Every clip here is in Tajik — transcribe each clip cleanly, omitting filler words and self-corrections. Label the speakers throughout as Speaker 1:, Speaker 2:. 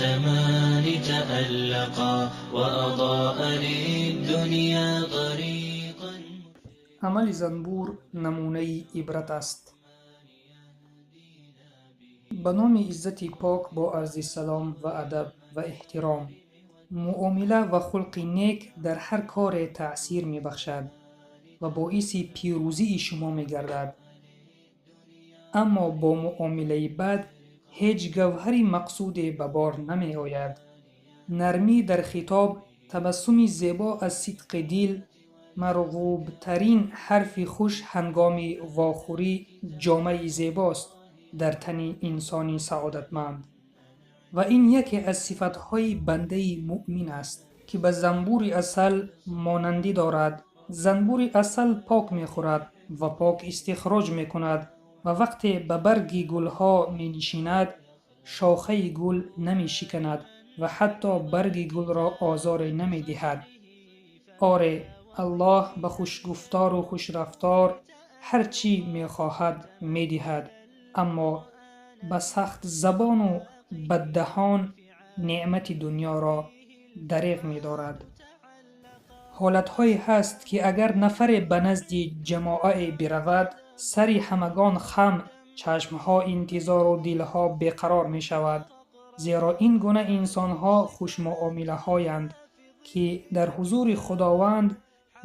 Speaker 1: الزمان تألقا وأضاء للدنيا طريقا.
Speaker 2: Амали занбур намунаи ибрат аст. Ба номи Иззати Пок, бо арзи салом ва адаб ва эҳтиром. Муомила ва хулқи нек дар ҳар коре таъсир мебахшад ва боиси пирӯзии шумо мегардад. Аммо бо муомилаи бад ҳеҷ гавҳари мақсуде ба бор намеояд. Нармӣ дар хитоб, табассуми зебо аз сидқи дил, марғубтарин ҳарфи хуш ҳангоми вохӯрӣ ҷомаи зебост дар тани инсони саодатманд. Ва ин яке аз сифатҳои бандаи муъмин аст, ки ба занбури асал монандӣ дорад. Занбури асал пок мехӯрад ва пок истихроҷ мекунад ва вақте ба барги гулҳо менишинад, шохаи гул намешиканад ва ҳатто барги гулро озоре намедиҳад. Оре, Аллоҳ ба хушгуфтору хушрафтор ҳар чӣ мехоҳад медиҳад, аммо ба сахтзабону баддаҳон неъмати дунёро дареғ медорад. Ҳолатҳое ҳаст, ки агар нафаре ба назди ҷамоае биравад, сари ҳамагон хам, чашмҳо интизору дилҳо беқарор мешавад, зеро ин гуна инсонҳо хушмуомилаҳоянд, ки дар ҳузури Худованд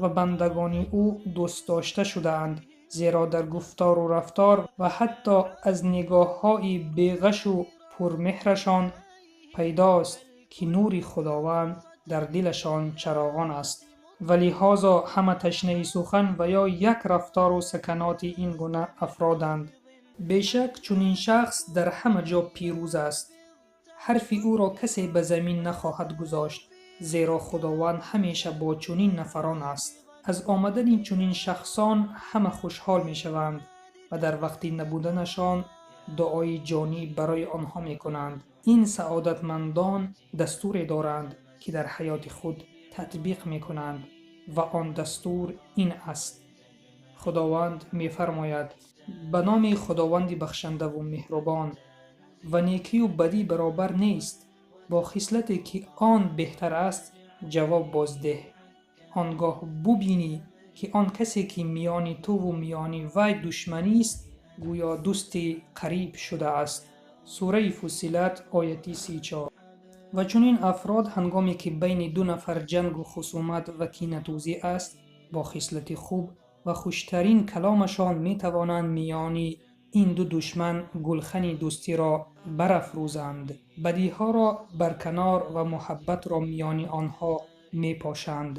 Speaker 2: ва бандагони ӯ дӯстдошта шудаанд, зеро дар гуфтору рафтор ва ҳатто аз нигоҳҳои беғашу пурмеҳрашон пайдост, ки нури Худованд дар дилашон чароғон аст. Ва лиҳозо ҳама ташнаи сухан ва ё як рафтору саканоти ин гуна афроданд. Бешак, чунин шахс дар ҳама ҷо пирӯз аст. Ҳарфи ӯро касе ба замин нахоҳад гузошт, зеро Худованд ҳамеша бо чунин нафарон аст. Аз омадани чунин шахсон ҳама хушҳол мешаванд ва дар вақти набуданашон дуои ҷонӣ барои онҳо мекунанд. Ин саодатмандон дастуре доранд, ки дар ҳаёти худ татбиқ мекунанд, ва он дастур ин аст. Худованд мефармояд: ба номи Худованди бахшандаву меҳрубон. Ва некию бадӣ баробар нест. Бо хислате, ки он беҳтар аст, ҷавоб боздеҳ. Он гоҳ бубинӣ, ки он касе, ки миёни туву миёни вай душманист, гӯё дӯсти қариб шудааст. Сураи Фуссилат, ояти 34. Ва чунин афрод, ҳангоме ки байни ду нафар ҷангу хусумат ва кинатӯзӣ аст, бо хислати хуб ва хуштарин каломашон метавонанд миёни ин ду душман гулхани дӯстиро барафрӯзанд, бадиҳоро барканор ва муҳаббатро миёни онҳо мепошанд.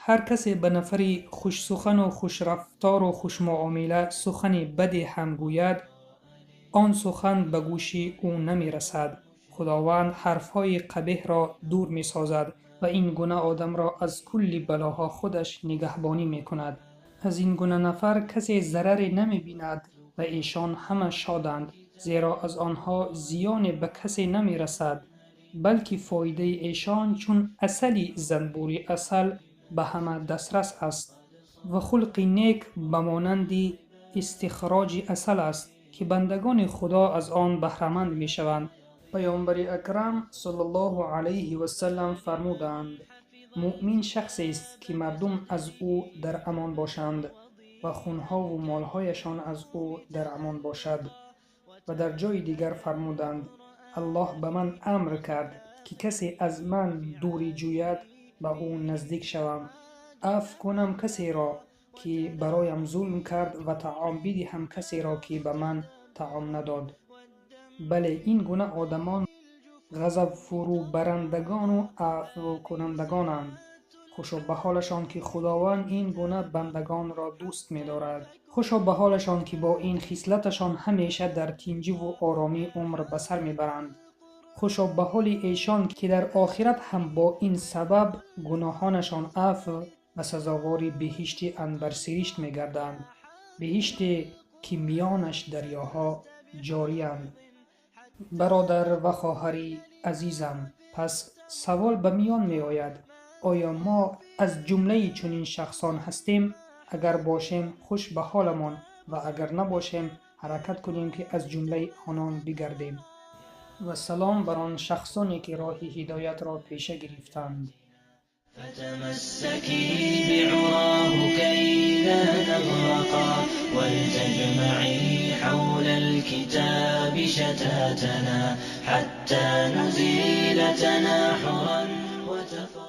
Speaker 2: Ҳар касе ба нафари хушсухану хушрафтору хушмуомила сухани баде ҳам гӯяд, он сухан ба гӯши ӯ намерасад. Худованд ҳарфҳои қабеҳро дур месозад ва ин гуна одамро аз кулли балоҳо худаш нигаҳбонӣ мекунад. Аз ин гуна нафар касе зараре намебинад ва эшон ҳама шоданд, зеро аз онҳо зиёне ба касе намерасад, балки фоидаи эшон чун асали занбури асал ба ҳама дастрас аст. Ва хулқи нек ба монанди истихроҷи асал аст, ки бандагони Худо аз он баҳраманд мешаванд. Паёмбари Акрам саллаллоҳу алайҳи васаллам фармуданд: муъмин шахсест, ки мардум аз ӯ дар амон бошанд ва хунҳову молҳояшон аз ӯ дар амон бошад. Ва дар ҷои дигар фармуданд: Аллоҳ ба ман амр кард, ки касе аз ман дурӣ ҷӯяд, ба ӯ наздик шавам, афв кунам касеро, ки бароям зулм кард, ва таом бидиҳам касеро, ки ба ман таом надод. Бале, ин гуна одамон ғазабфурӯбарандагону афвкунандагонанд. Хушо ба ҳолашон, ки Худованд ин гуна бандагонро дӯст медорад. Хушо ба ҳолашон, ки бо ин хислаташон ҳамеша дар тинҷиву оромӣ умр ба сар мебаранд. Хушо ба ҳоли эшон, ки дар охират ҳам бо ин сабаб гуноҳонашон афв ва сазовори биҳишти анбарсиришт мегарданд, биҳиште, ки миёнаш дарёҳо ҷорианд. Бародар ва хоҳари азизам, пас савол ба миён меояд: оё мо аз ҷумлаи чунин шахсон ҳастем? Агар бошем, хуш ба ҳоламон, ва агар набошем, ҳаракат кунем, ки аз ҷумлаи онон бигардем. Ва салом бар он шахсоне ки роҳи ҳидоятро пеша гирифтанд.
Speaker 1: فتمسكي بعراه كي لا نغرقا، ولتجمعي حول الكتاب شتاتنا حتى نزيل تناحرا وتفرقا.